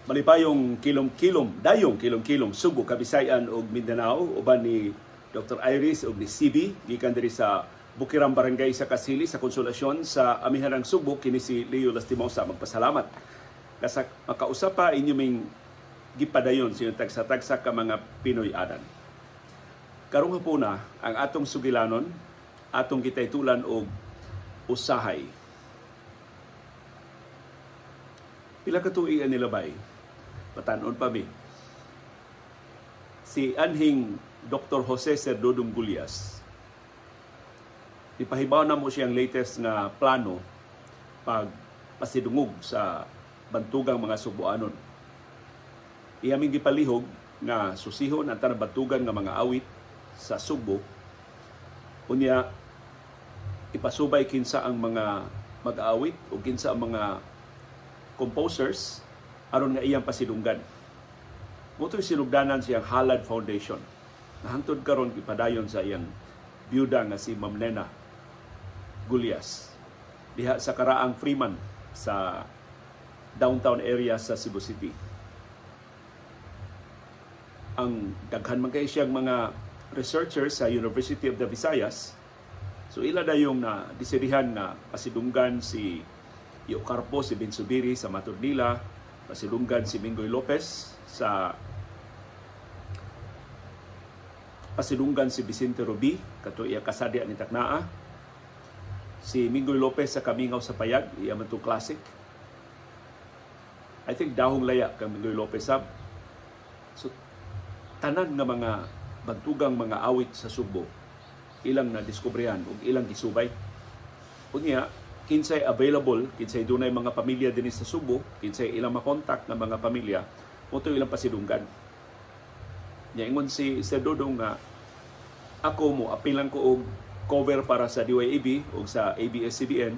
Malipayong kilom-kilom, dayong kilom-kilom, Subo, Kabisayan ug Mindanao, uban ni Dr. Iris ug ni CB, gikan diri sa Bukirang Barangay sa Kasili sa Konsolasyon sa Amihanang Subo, kini si Leo Lastimosa magpasalamat. Kasa makausap pa inyo ming gipadayon sa inyong tagsa-tagsa ka mga Pinoy adan. Karong hapuna, ang atong sugilanon, atong gitaytulan og usahay. Pila ka tuig ang nilabay? Batan-on pa mi. Si anhing Dr. Jose Serdodong Gullas, ipahibaw na mo siyang latest nga plano pag pasidungog sa bantugang mga Subuanon. Iyaming gipalihog nga susihon ang tanang bantugan nga mga awit sa Subo. Unya ipasubay kinsa ang mga mag-aawit o kinsa ang mga composers aron nga iyang pasidunggan. Moto'y sinugdanan siyang Halad Foundation. Nahangtod karon gipadayon sa iyang biyuda nga si Ma'am Nena Gullas diha sa Karaang Freeman sa downtown area sa Cebu City. Ang daghan man kay siyang mga researchers sa University of the Visayas. So ila dayong na disirihan na pasidunggan si Yo Carpo, si Ben Subiri sa Matud nila, pasidunggan si Minggoy Lopez sa pasidunggan si Vicente Rubi kato iya kasadya ni Taknaa, si Minggoy Lopez sa Kamingaw sa Payag, iya man to classic. I think dahong laya kang Minggoy Lopez sab. So tanan nga mga bantugang mga awit sa Subo ilang nadiskubrihan ug ilang gisubay. Unya kinsay available, kinsay dunay mga pamilya dinhi sa Subo, kinsay ilang makontak nga mga pamilya, moto ilang pasidunggan. Nya ingon si Sir Dodong nga ako mo apilang ko og cover para sa DYAB o sa ABS-CBN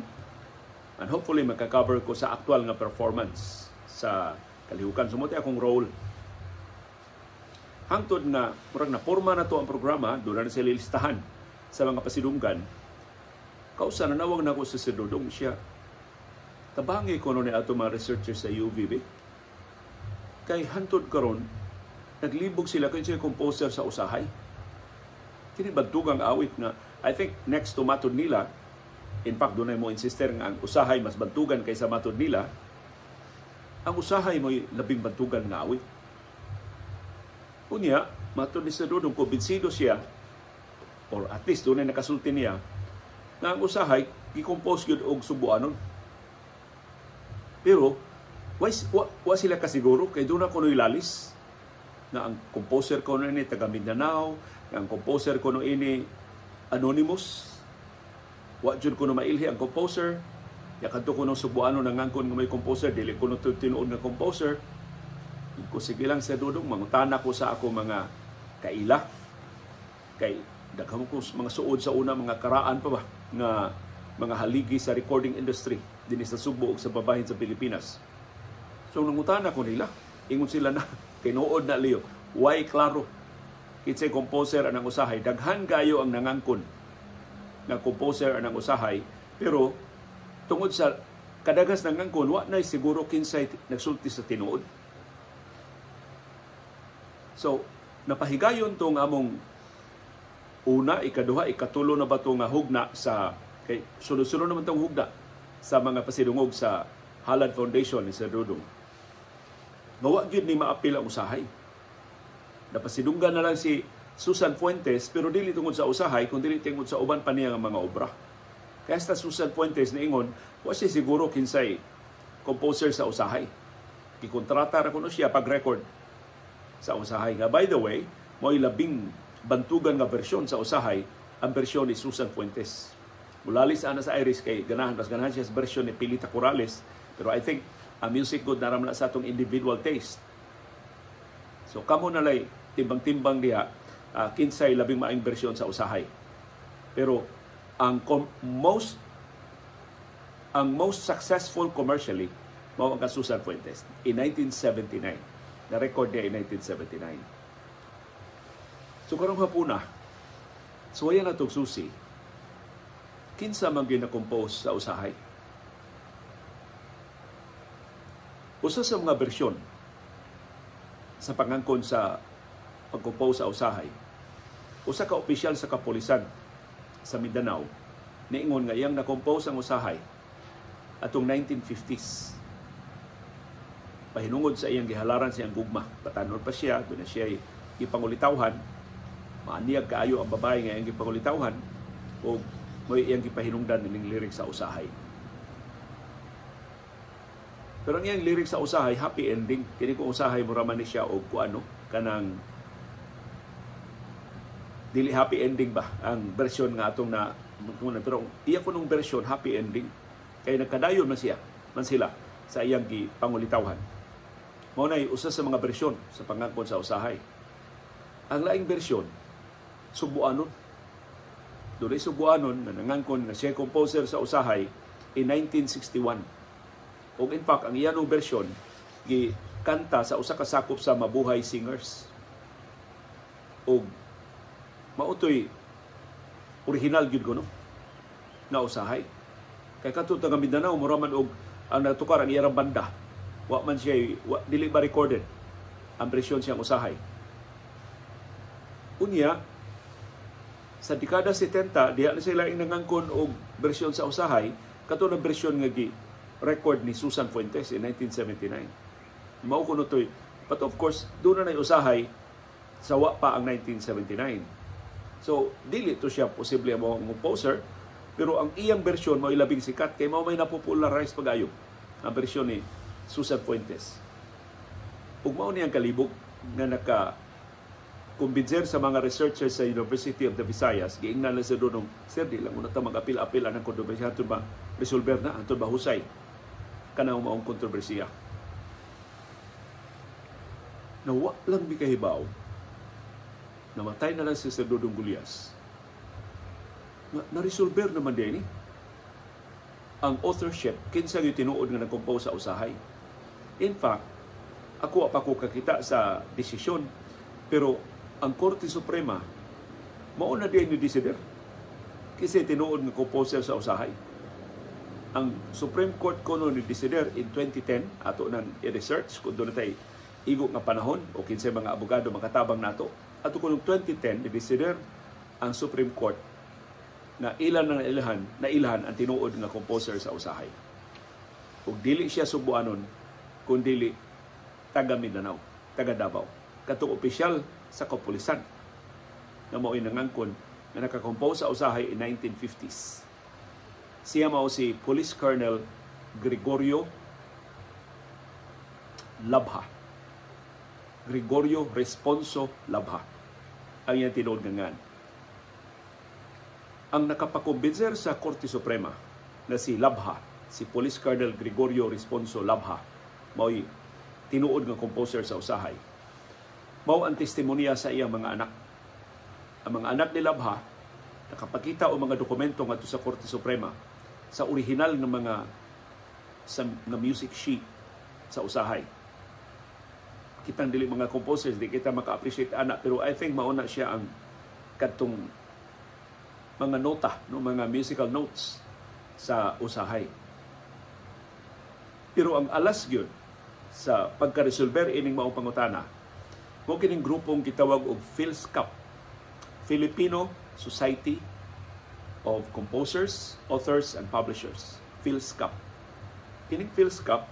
and hopefully maka-cover ko sa aktual nga performance sa kalihukan. So mo akong role. Hangtod nga murag na porma na to ang programa, doon na sila listahan sa mga pasidunggan. Kausa nanawag na ko sa Sir Dodong siya. Tabangi ko no ni ato mga researchers sa UVB. Kay hantod karon naglibog sila kay siya composer sa usahay. Kini bantugang awit nga I think next to Matud nila, in fact dunay mo insister nga ang usahay mas bantugan kaysa Matud nila. Ang usahay mo'y labing bantugan nga awit. Unya, matud ni Sir Dodong, kumbinsido siya or at least dunay nakasulti niya nga ang usahay gi-compose gyud og Subuanon. Pero wa sila kasiguro kay doon kuno'y lalis na ang composer kuno ini taga Mindanao, nga ang composer kuno ini anonymous. Wa jud kuno mailhi ang composer. Ya kadto kuno Subuanon nangangkon nga may composer, dili kuno tinuod nga composer. Ko sige lang sa Dodong, mangutana ko sa ako mga kaila kay daghan ko mga suod sa una mga karaan pa ba nga mga haligi sa recording industry dinhi sa Subo ug sa babahin sa Pilipinas. So nangutana ko nila, ingon sila na tinuod na Leo, why klaro kinsay composer anang usahay, daghan kayo ang nangangkon nga composer anang usahay, pero tungod sa kadagas nangangkon wa nay siguro kinsay nagsulti sa tinuod. So napahigayon tong among una, ikaduha, ikatulo na ba ito nga hugna sa, kay sunod-sunod naman itong hugna sa mga pasidungog sa Halad Foundation ni Sir Dodong. Nga wa gyud ni maapil ang usahay. Napasidunggan na lang si Susan Fuentes, pero dili tungod sa usahay, kun dili tungod sa uban pa niya nga mga obra. Kaya sa Susan Fuentes niingon, wa siya siguro kinsay composer sa usahay. Gikontrata ra kuno siya pag-record sa usahay. Nga by the way, mo'y labing bantugan nga bersyon sa usahay ang bersyon ni Susan Fuentes. Mulalis ana sa Iris kay ganahan, mas ganahan siya sa bersyon ni Pilita Corrales, pero I think ang music good naram na sa atong individual taste. So kamo na lay timbang-timbang diha kinsay labing maayong bersyon sa usahay. Pero ang most successful commercially mao ang Susan Fuentes in 1979. Na-record niya in 1979. So karong hapuna, suwayan na itong susi, kinsa man gyud na-compose sa usahay. Usa sa mga bersyon sa pangangkon sa pag-compose sa usahay. Usa ka opisyal sa kapulisan sa Mindanao niingon nga iyang na-compose ang usahay atong 1950s pahinungod sa iyang gihalaran sa iyang gugma. Batanon pa siya, doon na siya gipangulitawhan. Maaniyag kaayo ang babae nga iyang gipangulitawhan o may iyang gipahinungdan ning lyrics sa usahay. Pero ang iyang lyrics sa usahay, happy ending. Kini kung usahay, mura man ni siya og kuano, kanang dili happy ending ba ang version nga atong na, pero iya kunong version happy ending kay nagkadayon man siya man sila sa iyang gipangulitawhan. Mao nay usa sa mga bersyon sa pangangkon sa usahay. Ang laing bersyon, Sugbuanon. Dunay Sugbuanon na nangangkon nga siya composer sa usahay in 1961. Ug in fact, ang iyang bersyon gikanta sa usa ka sakop sa Mabuhay Singers. Ug mautoy original gyud kuno na usahay. Kay kadto taga Mindanao, mura man og ang natukar ang iyang banda. Wa man siya wa, dili ba recorded ang bersyon siyang usahay. Unya sa dekada 70, diha na sila nangangkon og bersyon sa usahay, kato na bersyon nga gi record ni Susan Fuentes in 1979. Mao kuno toy, but of course doon na usahay sa wa pa ang 1979. So dili to siya posible mo ang composer, pero ang iyang bersyon mao labing sikat kay mao may napopularize pag-ayo ang bersyon ni Susan Fuentes. Ug mao niyang kalibog nga naka kumbinser sa mga researchers sa University of the Visayas, giingnan lang sa dunong, "Sir, di lang una ta mag-apil-apil anang kontrobersiya, hantod ba resolver na, hantod ba husay kanang maong kontrobersiya?" Na wa lang mi kahibaw, namatay na lang si Sir Dodong Gullas, na na-resolver naman din ang authorship, kinsa yung tinuod nga nag-compose sa usahay. In fact, ako pa ko kakita sa desisyon, pero ang Korte Suprema mao na din ni desider kasi tinuod nga composer sa usahay. Ang Supreme Court kuno ni desider in 2010, ato nang i-research kung doon na tayo igo nga panahon o kinsay mga abogado makatabang nato. Ato kuno 2010 ni desider ang Supreme Court na ilan na nailhan ang tinuod nga composer sa usahay. Ug dili siya Sugbuanon kun dili taga Mindanao, taga Davao. Katong opisyal sa kapulisan na mao'y nangangkon na nakakompose sa usahay in 1950s. Siya mao si Police Colonel Gregorio Labha. Gregorio Responso Labha ang iyang tinuod nga ngan. Ang nakapakumbinser sa Korte Suprema na si Labha, si Police Colonel Gregorio Responso Labha, mao'y tinuod nga composer sa usahay, mao ang testimonya sa iyang mga anak. Ang mga anak ni Labha nakapakita og mga dokumento ngadto sa Korte Suprema sa original nga mga sa nga music sheet sa usahay. Kitang dili mga composers, di kita maka-appreciate ana, pero I think mao na siya ang kadtong mga nota, no, mga musical notes sa usahay. Pero ang alas gyud sa pagka-resolver ining maong pangutana mo kining grupong gitawag og FILSCAP, Filipino Society of Composers, Authors and Publishers, FILSCAP. Kining FILSCAP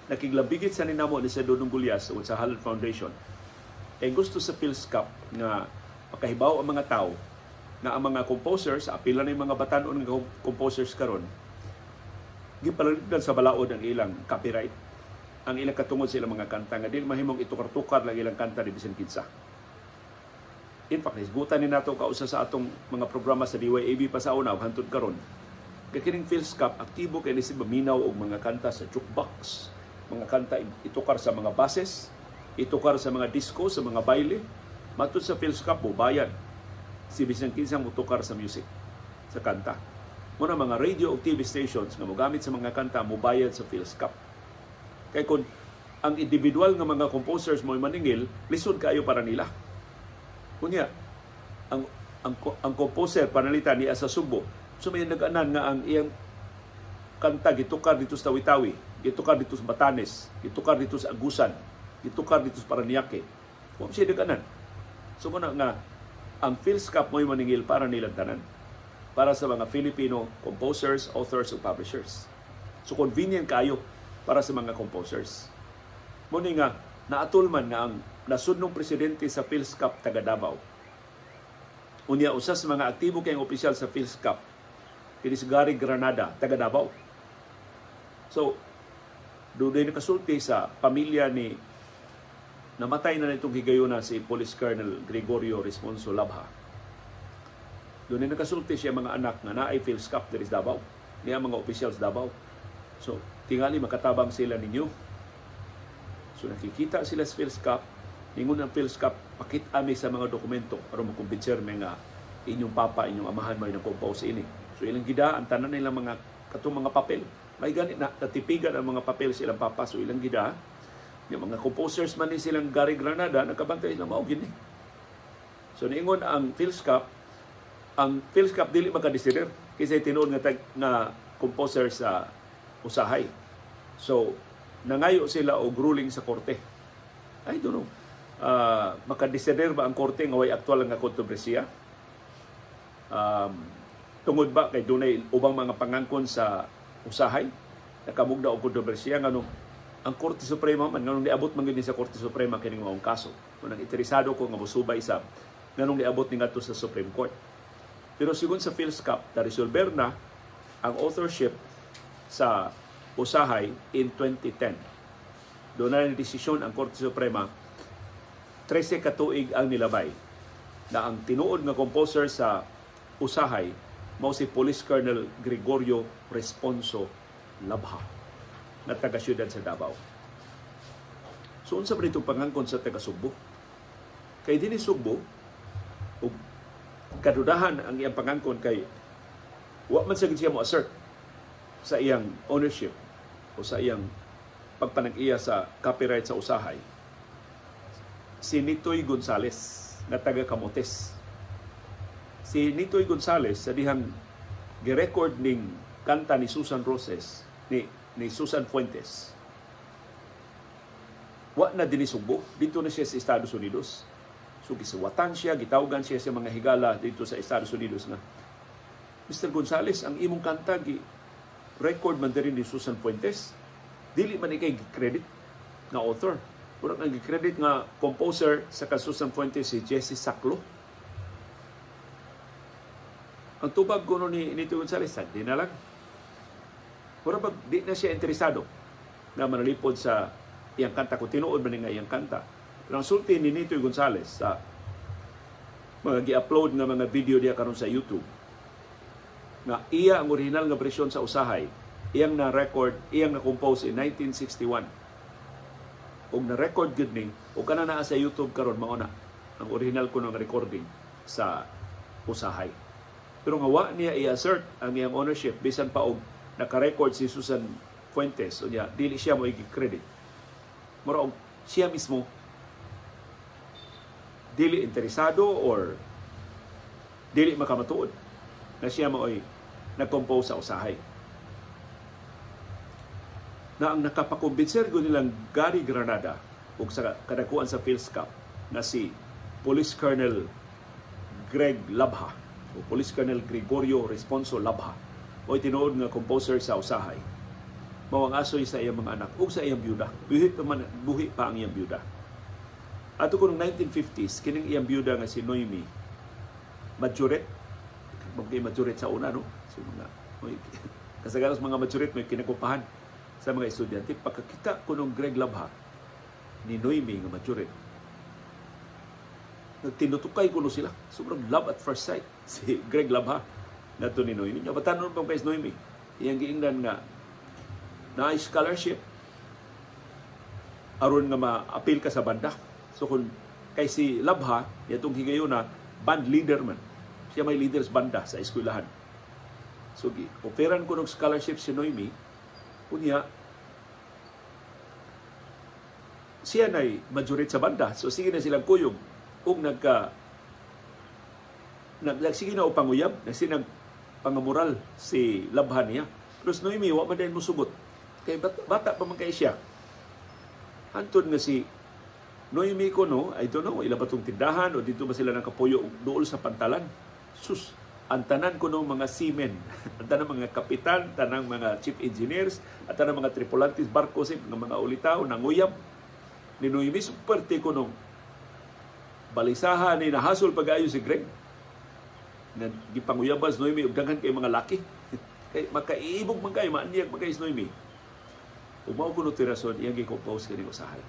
nakiglabigit sa ninamo ni sa Dodong Gullas o sa Halad Foundation. Kay gusto sa FILSCAP nga makahibaw ang mga tao na ang mga composers, apila na yung mga batan-on nga composers karon, gipalalipdan sa balaod ang ilang copyright, ang ilang katungod sa ilang mga kanta, nga dili mahimong itukar-tukar lang ilang kanta ni bisan kinsa. In fact, hisgutan ni nato kausa sa atong mga programa sa DYAB pa sa una ug hantod karon. Kay kining FILSCAP aktibo kay ni si maminaw og mga kanta sa jukebox, mga kanta itukar sa mga buses, itukar sa mga disco, sa mga baile. Matud sa FILSCAP, bayad si bisan kinsang motukar sa music, sa kanta. Muna mga radio o TV stations nga mogamit sa mga kanta mobayad sa FILSCAP. Kay kung ang individual nga mga composers mo'y maningil, lisod kaayo para nila. Kunya, ang composer panalita niya sa Subo, so may nag-anan nga ang iyang kanta gitukar dito sa Tawi-Tawi, gitukar dito sa Batanes, gitukar dito sa Agusan. Gitukar dito sa Paranaque. Wa siya daganan. So muna nga ang FILSCAP mo'y maningil para nilang tanan, para sa mga Filipino composers, authors ug publishers. So convenient kayo para sa mga composers. Muni nga naatol man nga ang nasudnong presidente sa FILSCAP taga Davao. Unya usa sa mga aktibo kayong opisyal sa FILSCAP kini si Gary Granada, taga Davao. So doon nakasulti sa pamilya ni namatay na nitong higayuna si Police Colonel Gregorio Responso Labha. Doon nakasulti siya mga anak nga naay FILSCAP diri sa Davao, niya mga opisyal sa Davao. So tingali makatabang sila ninyo. So nakikita sila sa FILSCAP, ningon ang FILSCAP, pakit ami sa mga dokumento aron makumbinser mi nga inyong papa, inyong amahan may nag-compose ini. So ilang gida ang tanan nilang mga katong mga papel. May gani na natipigan ang mga papel sa ilang papa, so ilang gida yung mga composers man ni silang Gary Granada nakabantay sila mao gini. So niingon ang FILSCAP dili makadesider kinsay tinuod nga nga composer sa Usahay. So nangayo sila og ruling sa korte. I don't know. Makadesider ba ang korte nga way aktual nga kontrobersiya? Tungod ba kay dunay ubang mga pangangkon sa Usahay nakamugna og kontrobersiya, nganong ang Korte Suprema man, nganong niabot man gyud sa Korte Suprema kining maong kaso? Kung ang interesado ko nga mosubay sa nganong niabot ni ngadto sa Supreme Court. Pero sigon sa FILSCAP, na-resolver na ang authorship sa Usahay in 2010. Doon na ang desisyon ang Korte Suprema, 13 ka tuig ang nilabay na ang tinuod nga composer sa Usahay mao si Police Colonel Gregorio Responso Labha na taga siyudad sa Davao. So unsa ba nitong pangangkon sa taga Sugbo? Kay dinhi Sugbo ug kadudahan ang iyang pangangkon kay wa man sa siya mo assert sa iyang ownership o sa iyang pagpanag-iya sa copyright sa Usahay. Si Nitoy Gonzales na taga Camotes. Si Nitoy Gonzales sa dihang girecord ning kanta ni Susan Roses ni Susan Fuentes. Wa na dinhi Sugbo, dito na siya sa Estados Unidos. So gisuwatan siya, gitawgan siya sa mga higala dito sa Estados Unidos nga, "Mr. Gonzales, ang imong kanta gi record man diri ni Susan Fuentes. Dili man ikay credit nga author. Murag ang gi-credit nga composer sa ka Susan Fuentes si Jesse Saclo." Ang tubag kuno ni Nito Gonzales, di na lang. Mura bag di na siya interesado na manalipod sa iyang kanta kung tinuod man nga iyang kanta. Pero ang sulti ni Nito Gonzales sa mga gi-upload nga mga video diya karon sa YouTube, nga iya ang original nga bersyon sa Usahay, iyang na-record, iyang na-compose in 1961. Ug na-record gyud ni, ug kana naa sa YouTube karon mao na ang original kuno nga recording sa Usahay. Pero nga wa niya i-assert ang iyang ownership bisan pa og naka-record si Susan Fuentes, unya dili siya mo i-credit. Mura og siya mismo dili interesado or dili makamatuod na siya maoy nag-compose sa Usahay. Na ang nakapakumbinser ko nilang Gary Granada ug sa kadakuan sa FILSCAP na si Police Colonel Greg Labha o Police Colonel Gregorio Responso Labha o tinuod nga composer sa Usahay. Mao ang asoy sa iyang mga anak ug sa iyang byuda. Buhi pa ang iyang byuda. Ato ko noong 1950s, kining iyang byuda nga si Noemi Majuret, magkay majuret sa una, no? So, mga, kasagaran sa mga majuret, may kinakupahan sa mga estudyante. Pagkakita ko nung Greg Labha, ni Noemi nga majuret, tinutukay ko no sila. Sobrang love at first sight si Greg Labha na to ni Noemi. Batanon pa kay Noemi. Iyang giingnan nga na scholarship aron nga ma-appeal ka sa banda. So kung kay si Labha, yatong higayuna, band leader man. Siya may leaders banda sa eskwelahan. So operan ko ng scholarship si Noemi, unya siya na'y majority sa banda. So sige na silang kuyog ug sige na og panguyab, nagsinag pangamoral si Labha niya. Pero si Noemi wa man din mosugot. Kay bata pa man kay siya. Hantod nga si Noemi ko, no, I don't know, ila ba tong tindahan o dito ba sila nakapuyo duol sa pantalan? Sus, ang tanan ko mga seamen, ang tanan mga kapitan, tanang mga chief engineers, at tanang mga tripulantes, barko, mga ulitaw, nanguyab ni Noemi. Super ko nung balisahan ni nahasol pag-ayo si Greg. Na gipanguyaban si Noemi og daghan kay mga laki. Kay makaiibog man kay, maanyag man kay si Noemi. Ug mao kuno rason iyang gi-compose kining usahay.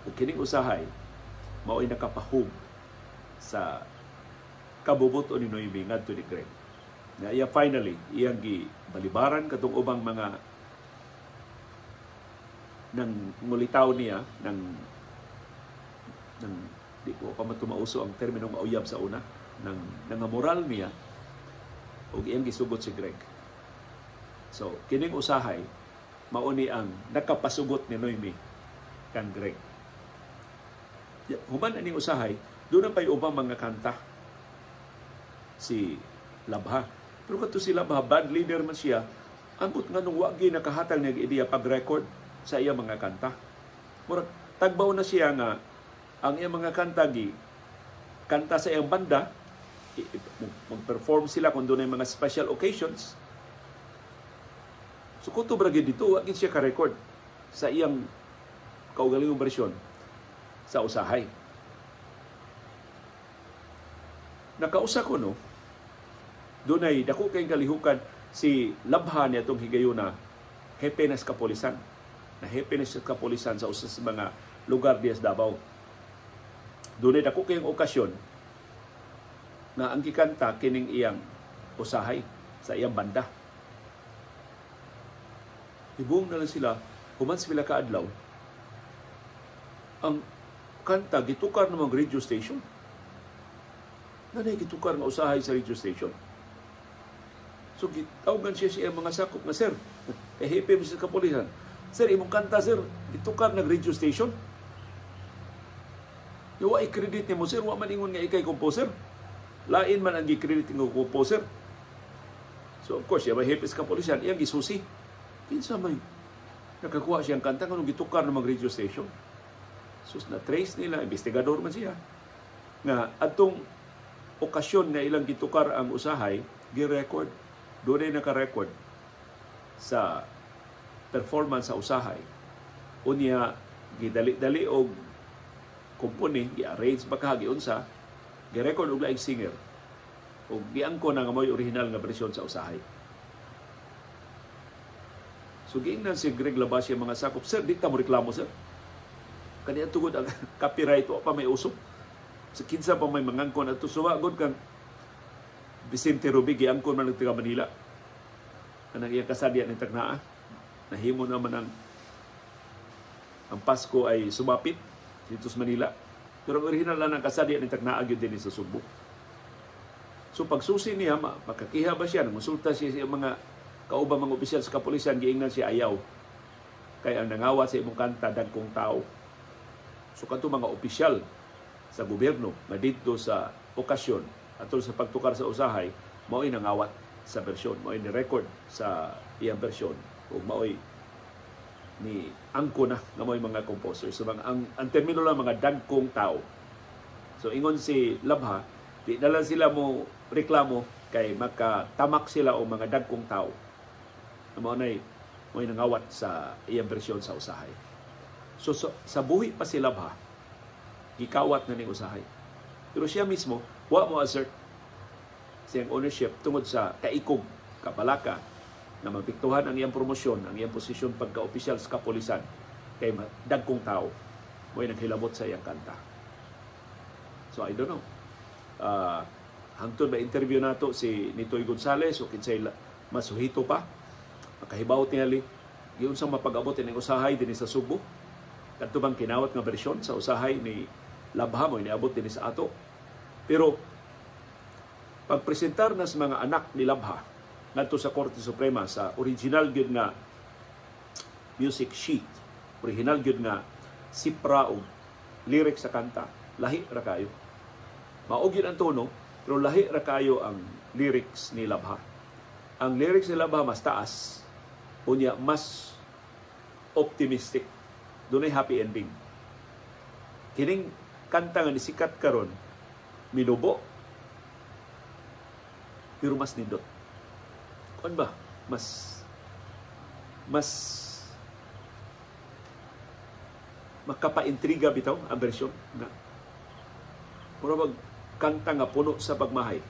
Ug kining usahay mao'y nakapahug sa kabubuto ni Noemi ngadto ni Greg. Na iya finally iyang gibalibaran katong ubang mga nang ngulitaw niya nang nang di ko pa man mauso ang termino nga uyab sa una, nang nangamoral niya ug iyang gisugot si Greg. So kining usahay mao ni ang nakapasugot ni Noemi kang Greg. Human aning usahay, doon na pa'y ubang mga kanta si Labha. Pero kato si Labha, band leader man siya, ambot nga nung wagi nakahatag niya ideya pag-record sa iya mga kanta. Murag tagbaw na siya nga ang iya mga kanta gi kanta sa iyang banda, mag-perform sila kung doon ay mga special occasions. So kutob ra gyud dito, wa gid siya ka-record sa iyang kaugalingong bersyon sa usahay. Nakausa ko, no, dunay dako kay kalihukan si Labha niya itong higayuna, hepe na sa kapolisan. Na hepe na sa kapolisan sa usa sa mga lugar diya sa Davao. Dunay dako kayong okasyon na ang gikanta kining iyang usahay sa iyang banda. Ibong na lang sila, human sila kaadlaw, ang kanta gitukar ng mga radio station. Nanay gitukar nga usahay sa radio station. So gitawagan siya siya mga sakop nga, sir, hepe mo sa kapulisan. Sir, imong kanta, sir, gitukar ng radio station. Wa i-credit nimo, sir, wa man ingon nga ikay composer. Lain man ang gi-credit nga composer. So of course, siya may hepe sa kapulisan, iyang gisusi. Kinsa may nakakuha siyang kanta kung gitukar ng mga radio station. So na-trace nila, investigador man siya, nga atong okasyon nga ilang gitukar ang usahay, gi-record. Doon ay naka-record sa performance sa usahay. Unya, gidali-dali og kumpuni, gi-arrange ba ka, giunsa, gi-record og laing singer. Og giangko na nga mo'y original nga bersyon sa usahay. So giingnan si Greg Labas yung mga sakop, sir, di ta mo reklamo, sir. Kaniya tugod ang copyright wa pa may usok. Sa kinsa pa may mangangkon ato suwagod kang Vicente Rubi giangkon man taga Manila. Kanang iyang kasadya ning tagnaa. Nahimo naman ang Pasko ay sumapit dito sa Manila. Pero ang original lang ang kasadya ning tagnaa gyud dinhi sa Subo. So pagsusi niya, makakiha ba siya, nangonsulta siya sa mga kaubang mga opisyal sa kapulisan, giingnan siya ayaw. Kay ang nangawat sa imong kanta dagkong tao. So kadto mga opisyal sa gobyerno nga didto sa okasyon atol sa pagtukar sa usahay, mao'y nangawat sa bersyon, mao'y ni-record sa iyang bersyon ug mao'y ni angko na nga mao'y mga composer. So mga, ang termino lang mga dagkong tao. So ingon si Labha, di na lang sila mo reklamo kay makatamak sila og mga dagkong tao. Mao nay mao'y nangawat sa iyang bersyon sa usahay. So sa buhi pa si Labha, gikawat na ning usahay. Pero siya mismo, wa mo assert siyang ownership tungod sa kaikog, kabalaka, na mapiktuhan ang iyang promosyon, ang iyang posisyon pagka-opisyal sa kapulisan kay dagkong tao. Mo'y naghilabot sa iyang kanta. So I don't know. Hangtod ba interview nato si Nitoy Gonzales o kinsay masuhito pa, makahibaw tingali, giunsang mapag-abot ining usahay dinhi sa Subo. Kadto bang kinawat nga bersyon sa usahay ni Labha mo iniabot dinhi sa ato. Pero pagpresentar na sa mga anak ni Labha ngadto sa Korte Suprema sa original gyud nga music sheet, original gyud nga sipra o lyrics sa kanta, lahi ra kayo. Mao gyud ang tono, pero lahi ra kayo ang lyrics ni Labha. Ang lyrics ni Labha mas taas, unya mas optimistic. Dunay happy ending. Kining kanta nga nisikat karon minubo, pero mas nindot. Kuan ba? Mas makapaintriga bitaw ang bersyon na mura bag kanta nga puno sa pagmahay.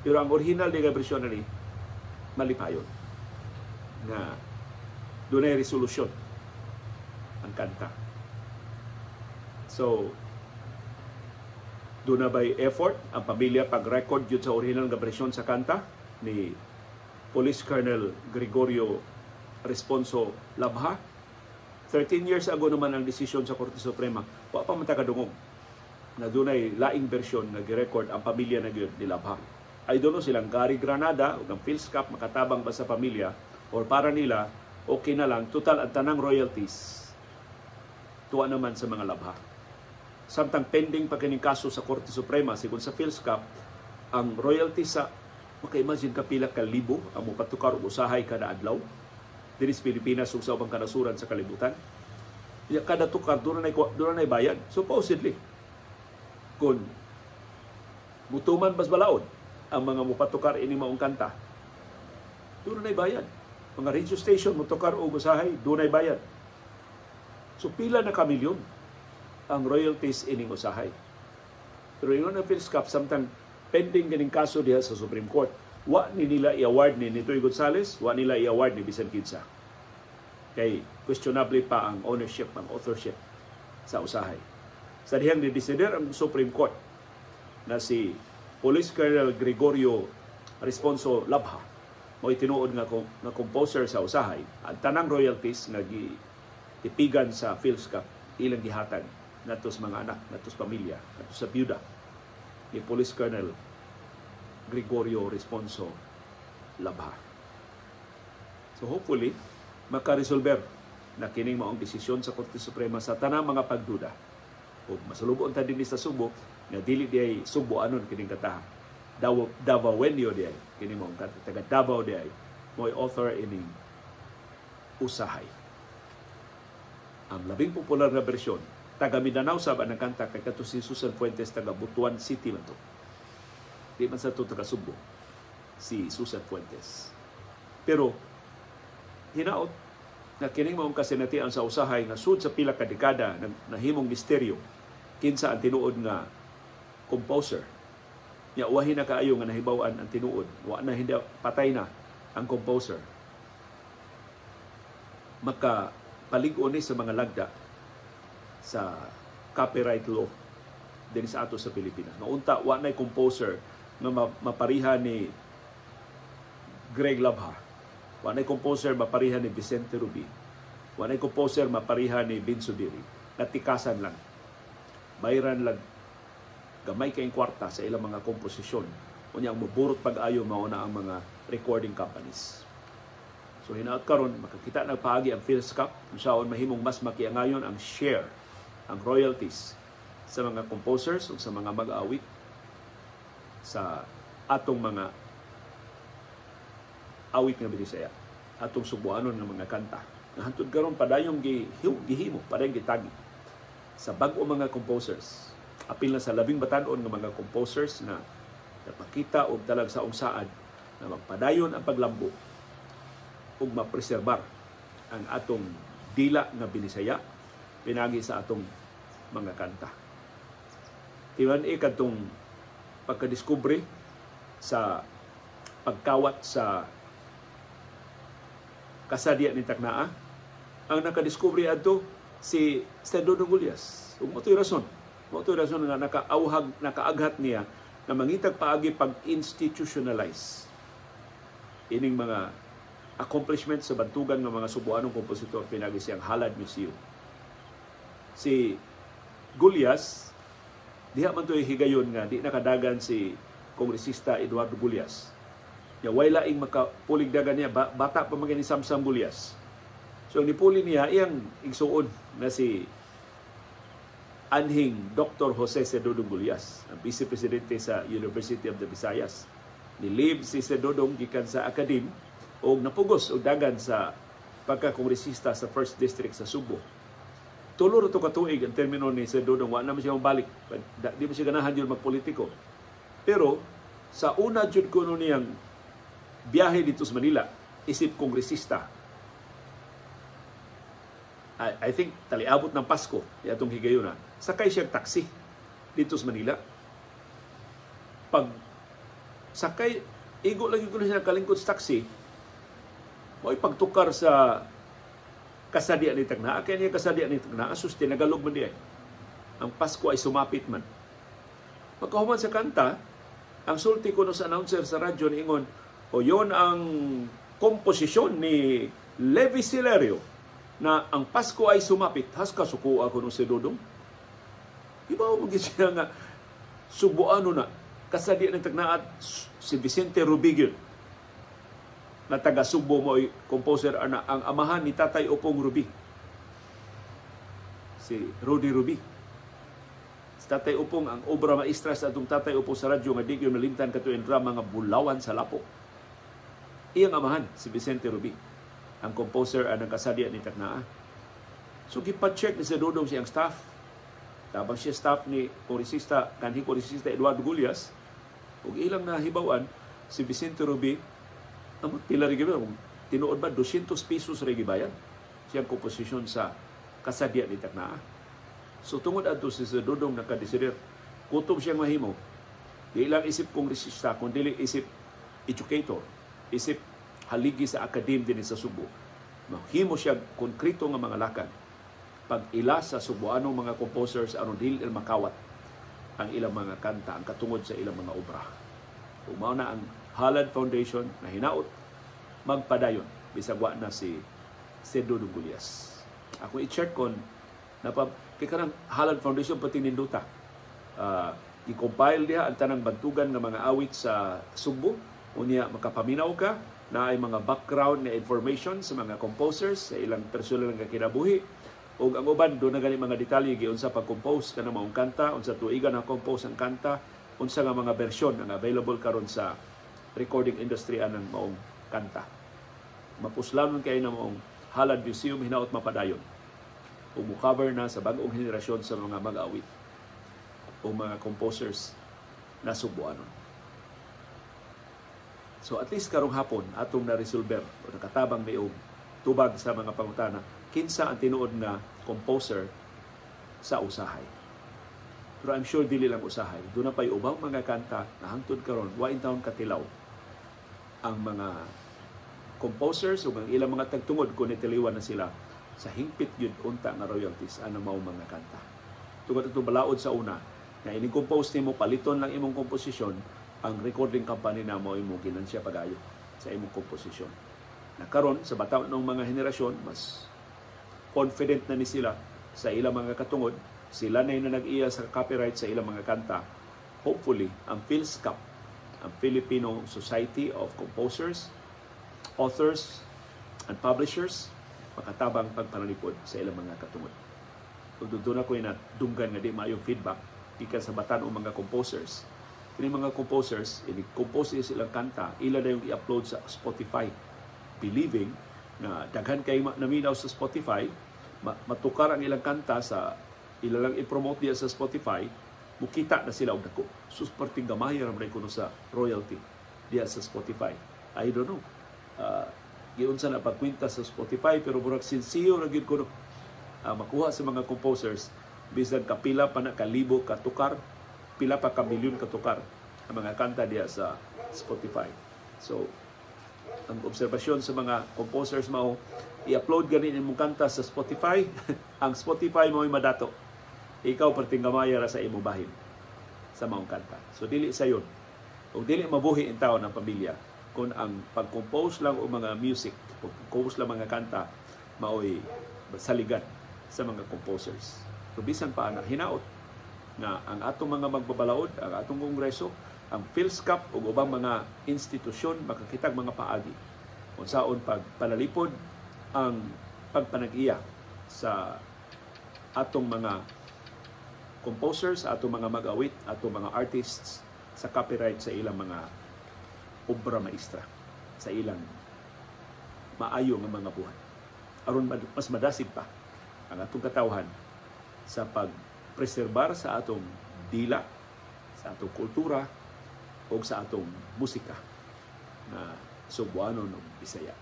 Pero ang original nga bersyon ni malipayon na dunay resolusyon ang kanta. So doon na by effort ang pamilya pag-record yun sa original nga bersyon sa kanta ni Police Colonel Gregorio Responso Labha. 13 years ago naman ang desisyon sa Korte Suprema. Wa pa man ta kadungog na dunay laing bersyon nga girecord ang pamilya na gyud ni Labha. I don't know silang Gary Granada ug ang FILSCAP makatabang ba sa pamilya or para nila okay na lang, total ang tanang royalties tuwa naman sa mga Labha. Samtang pending pa kining kaso sa Korte Suprema, sigon sa FILSCAP, ang royalties sa, maka-imagine ka pila ka libo ang mopatukar og usahay kada adlaw dinhi sa Pilipinas ug sa ubang kanasuran sa kalibutan. Kada tukar doon na bayad. Supposedly, kung mutuman bas balaod ang mga mopatukar ini maong kanta, doon na bayad. Mga radio station motukar og usahay, doon na bayad. So pila na ka milyon ang royalties ining usahay. Pero ingon ang FILSCAP, samtang pending kining kaso diha sa Supreme Court, wa ni nila i-award ni Nitoy Gonzales, wa nila i-award ni bisan kinsa. Kay questionable pa ang ownership, ang authorship sa usahay. Sa dihang didesider ang Supreme Court na si Police Colonel Gregorio Responso Labha mo'y tinuod nga composer sa usahay, ang tanang royalties nga gitipigan sa FILSCAP ilang gihatag nato sa mga anak, nato sa pamilya, nato sa byuda ni Police Colonel Gregorio Responso Labha. So hopefully, makaresolver na kining maong desisyon sa Korte Suprema sa tanang mga pagduda. O masulubon ta dinhi sa Subo, nga dili diay Subo anon kining kataha. Davaoenyo diay kining maong kanta. Taga Davao diay mo'y author ining usahay. Ang labing popular na bersyon, taga Mindanao sab ang kanta kay kato si Susan Fuentes, taga Butuan City man to. Di man sa to taga Subo si Susan Fuentes. Pero hinaot na kining maong kasinatian sa usahay nga sud sa pila ka dekada nahimong misteryo kinsa ang tinuod nga composer. Nya uwahi na kaayo nga nahibaw-an ang tinuod. Wa na hindi, patay na ang composer. Maka palig-on ni sa mga lagda sa copyright law din sa ato sa Pilipinas. Naunta wa nay composer nga mapariha ni Greg Labha. Wa nay composer mapariha ni Vicente Rubi. Wa nay composer mapariha ni Bin Subiri. Natikasan lang. Bayran lang gamay kayong kwarta sa ilang mga komposisyon. Unya ang muburot pag-ayo mao na ang mga recording companies. So hinaot karon makakita nagpaagi ang FILSCAP kung saon mahimong mas makiangayon ang share, ang royalties sa mga composers ug sa mga mag-awit sa atong mga awit nga Binisaya, atong Subuanon nga mga kanta. Hantod karon padayong gihimo, padayong gitagi sa bag-o mga composers. Apil na sa labing batan-on nga mga composers na napakita og talag saong saad na magpadayon ang paglambo ug mapreserbar ang atong dila nga Binisaya pinagi sa atong mga kanta. Timan kadtong pagkadiskubre sa pagkawat sa kasadya ni Taknaa, ang nakadiskubre adto si Sir Dodong Gullas. Ug mo to'y rason nga nakaauhag, nakaaghat niya na mangitag paagi pag-institutionalize ining mga accomplishment sa bantugan ng mga Subuanong kompositor pinagi siyang Halad Museum. Si Gullas, diha man to'y higayon nga di nakadagan si Kongresista Eduardo Gullas. Ya way laing makapulig dagan niya, bata pa man ni Samsam Gullas. So nipuli niya iyang igsuon na si anhing Dr. Jose Sir Dodong Gullas, ang vice presidente sa University of the Visayas. Ni-leave si Sir Dodong gikan sa akadim og napugos og dagan sa pagkakongresista sa First District sa Subo. 3 ra to ka tuig ang termino ni Sir Dodong, wa na man siya mabalik. Di man siya ganahan yun magpolitiko. Pero sa una jud kuno niyang biyahe dito sa Manila, isip kongresista, I think taliabot ng Pasko atong higayuna, sakay siya taxi dito sa Manila. Pag sakay, igo lagi ko siya kalingkod sa taxi, mo'y pagtukar sa Kasadya ni Tagnaa. Kaya niya Kasadya ni Tagnaa, sus, tinagalog man diay. Ang Pasko ay sumapit man. Pagkahuman sa kanta, ang sulti ko no sa announcer sa radyo niingon, o yon ang komposisyon ni Levi Silerio na Ang Pasko ay Sumapit. Haska suko ako no si Dodong. Iba mo siya nga Subuano na Kasadya ng Tagnaa si Vicente Rubi gyud na taga Sugbo, mo composer ana, ang amahan ni Tatay Opong Rubi, si Rudy Rubi. Si Tatay Opong, ang obra maestra sa atong Tatay Opong sa radyo nga di gyud malimtan, katuin drama nga Bulawan sa Lapo. Iyang amahan si Vicente Rubi ang composer anang Kasadya ni Tagnaa. So gipa-check ni si Dodong siyang staff. Tabang siya staff ni kongresista, kanhi kongresista Eduardo Gullas, ug ilang nahibaw-an si Vicente Rubi ang pila rin gibayan, tinuod ba 200 pesos rin gibayan siyang komposisyon sa Kasadya ni Tagnaa. So tungod adto si Sir Dodong nakadesider, kutob siyang mahimo, di lang isip kongresista, kundi isip educator, isip haligi sa akadem din sa Subo. Mahimo siya konkreto nga mga lakad pag ila sa Subuanong mga composers aron dili makawat ang ilang mga kanta, ang katungod sa ilang mga obra. Mao na ang Halad Foundation na hinaot magpadayon bisag wa na si Sir Dodong Gullas. Ako i-check kon napa kay kanang Halad Foundation pati ninduta. I-compile diha ang tanang bantugan nga mga awit sa Sugbo, unya makapaminaw ka na ay mga background na information sa mga composers sa ilang personal nga kinabuhi, ug ang uban do na gani mga detalye giunsa pag-compose kanang maong kanta, unsa tuigan na compose ang kanta, unsa nga mga bersyon ang available karon sa recording industry anang maong kanta. Mapuslanon kay na maong Halad Museum hinaot mapadayon ug mo-cover na sa bag-ong henerasyon sa mga mag-awit o mga composers na Subuanon. So at least karong hapon atong na-resolver o nakatabang mi og tubag sa mga pangutana kinsa ang tinuod nga composer sa Usahay. Pero I'm sure dili lang Usahay. Doon na pa'y ubang mga kanta na hangtod karon wa in taon katilaw ang mga composers o ang ilang mga tagtungod kung nitiliwan na sila sa hingpit yun unta nga royalties anang mao mga kanta. Tungod itong balaod sa una na ining compose nimo, paliton lang imong komposisyon, ang recording company na mo imong ginansya pagayo sa imong komposisyon. Na karon sa bataon ng mga henerasyon, mas confident na ni sila sa ilang mga katungod, sila na yung nag-iya sa copyright sa ilang mga kanta. Hopefully, ang FILSCAP, ang Filipino Society of Composers, Authors, and Publishers, makatabang pagpanalipod sa ilang mga katungod. Kung doon ako yung nadunggan nga di maayong feedback gikan sa batan o mga composers. Kini mga composers, ini-compose silang kanta, ila na yung i-upload sa Spotify, believing na daghan kay naminaw sa Spotify, matukar ang ilang kanta sa ila lang i-promote diya sa Spotify, mukita na sila og dako. Sus, perting gamay ra man kuno sa royalty diya sa Spotify. I don't know. Giunsa na pagkwenta sa Spotify, pero murag sinsiyo ra gyud kuno makuha sa mga composers bisan kapila pa na kalibo katukar, pila pa ka milyon katukar ang mga kanta diya sa Spotify. So ang obserbasyon sa mga composers mao, i-upload gani imong kanta sa Spotify, ang Spotify mo ay madato. Ikaw perting gamay ra sa imong bahin sa maong kanta. So dili sayon. Ug dili mabuhi in taon ang pamilya kung ang pag-compose lang og mga music, pag-compose lang mga kanta maoy saligan sa mga composers. So bisan pa ana hinaot nga ang atong mga magbabalaod, ang atong kongreso, ang FILSCAP ug ubang mga institusyon makakitag mga paagi kung saon pagpanalipod ang pagpanag-iya sa atong mga composers, atong mga mag-awit, atong mga artists sa copyright sa ilang mga obra maestra, sa ilang maayo nga mga buhat. Aron mas madasig pa ang atong katawhan sa pagpreserbar sa atong dila, sa atong kultura o sa atong musika na Sugbuanon ug Bisaya.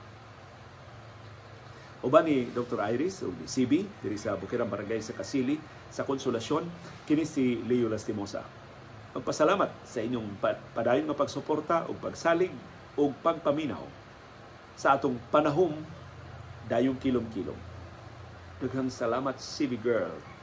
Uban ni Dr. Iris o ni CB diri sa Bukirang Barangay sa Kasili sa Konsolasyon, kini si Leo Lastimosa. Magpasalamat sa inyong padayon nga pagsuporta ug pagsalig ug pagpaminaw sa atong panahom dayong kilom-kilom. Daghang salamat, CB Girl.